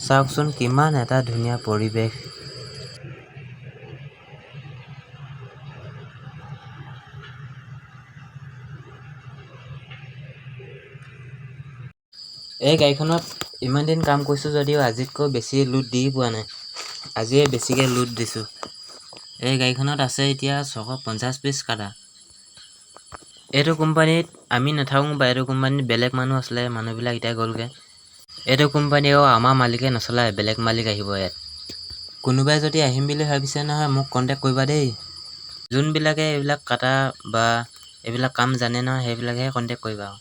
চাওকচোন কিমান এটা ধুনীয়া পৰিৱেশ। এই গাড়ীখনত ইমান দিন কাম কৰিছোঁ যদিও আজিতকৈ বেছি লোড দি পোৱা নাই। আজিয়ে বেছিকৈ লোড দিছোঁ। এই গাড়ীখনত আছে এতিয়া 650 পিচ কাটা। এইটো কোম্পানীত আমি নাথাকোঁ বা এইটো কোম্পানীত বেলেগ মানুহ আছিলে, মানুহবিলাক এতিয়া গ'লগৈ। এইটো কোম্পানীও আমাৰ মালিকে নচলায়, বেলেগ মালিক আহিব ইয়াত। কোনোবাই যদি আহিম বুলি ভাবিছে নহয়, মোক কণ্টেক্ট কৰিবা দেই। যোনবিলাকে এইবিলাক কাটা বা এইবিলাক কাম জানে নহয়, সেইবিলাকেহে কণ্টেক্ট কৰিবা আৰু।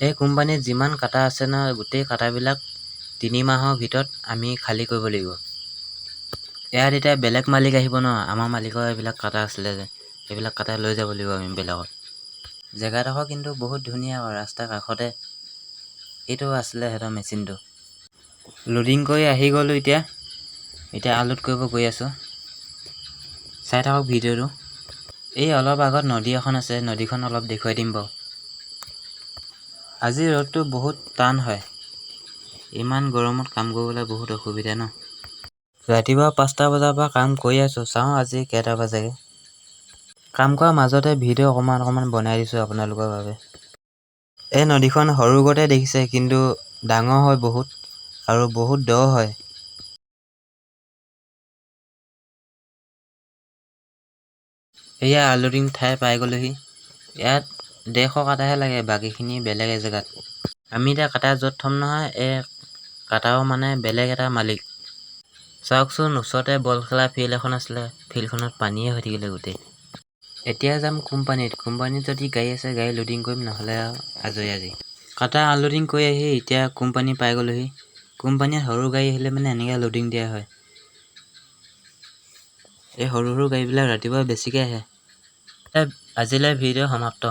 এই কোম্পানীত যিমান কাটা আছে নহয়, গোটেই কাটাবিলাক 3 মাহৰ ভিতৰত আমি খালী কৰিব লাগিব। ইয়াত এতিয়া বেলেগ মালিক আহিব ন, আমাৰ মালিকৰ এইবিলাক কাটা আছিলে যে, সেইবিলাক কাটা লৈ যাব লাগিব আমি বেলেগত। জেগাডোখৰ কিন্তু বহুত ধুনীয়া আৰু ৰাস্তাৰ কাষতে। এইটো আছিলে সিহঁতৰ মেচিনটো। লোডিং কৰি আহি গ'লোঁ এতিয়া। এতিয়া আনলোড কৰিব গৈ আছোঁ। চাই থাকক ভিডিঅ'টো। এই অলপ আগত নদী এখন আছে, নদীখন অলপ দেখুৱাই দিম বাৰু। আজি ৰ'দটো বহুত টান হয়। ইমান গৰমত কাম কৰিবলৈ বহুত অসুবিধা ন। ৰাতিপুৱা 5টা বজাৰ পৰা কাম কৰি আছোঁ, চাওঁ আজি কেইটা বাজেগৈ। কাম কৰাৰ মাজতে ভিডিঅ' অকণমান অকণমান বনাই দিছোঁ আপোনালোকৰ বাবে। এই নদীখন সৰু গতে দেখিছে, কিন্তু ডাঙৰ হয় বহুত আৰু বহুত দ হয়। এয়া আলুডিং ঠাই পাই গ'লোহি। ইয়াত 150 কাটাহে লাগে, বাকীখিনি বেলেগ এজেগাত। আমি এতিয়া কাটা য'ত থ'ম নহয়, এই কাটাও মানে বেলেগ এটা মালিক। চাওকচোন, ওচৰতে বল খেলা ফিল্ড এখন আছিলে, ফিল্ডখনত পানীয়ে হৈ থাকিলে গোটেই। এতিয়া যাম কোম্পানীত। কোম্পানীত যদি গাড়ী আছে গাড়ী লোডিং কৰিম, নহ'লে আৰু আজৰি আজি। কাটা আনলোডিং কৰি আহি এতিয়া কোম্পানী পাই গ'লোহি। কোম্পানীত সৰু গাড়ী আহিলে মানে এনেকৈ লোডিং দিয়া হয়। এই সৰু সৰু গাড়ীবিলাক ৰাতিপুৱা বেছিকৈ আহে। আজিলৈ ভিডিঅ' সমাপ্ত।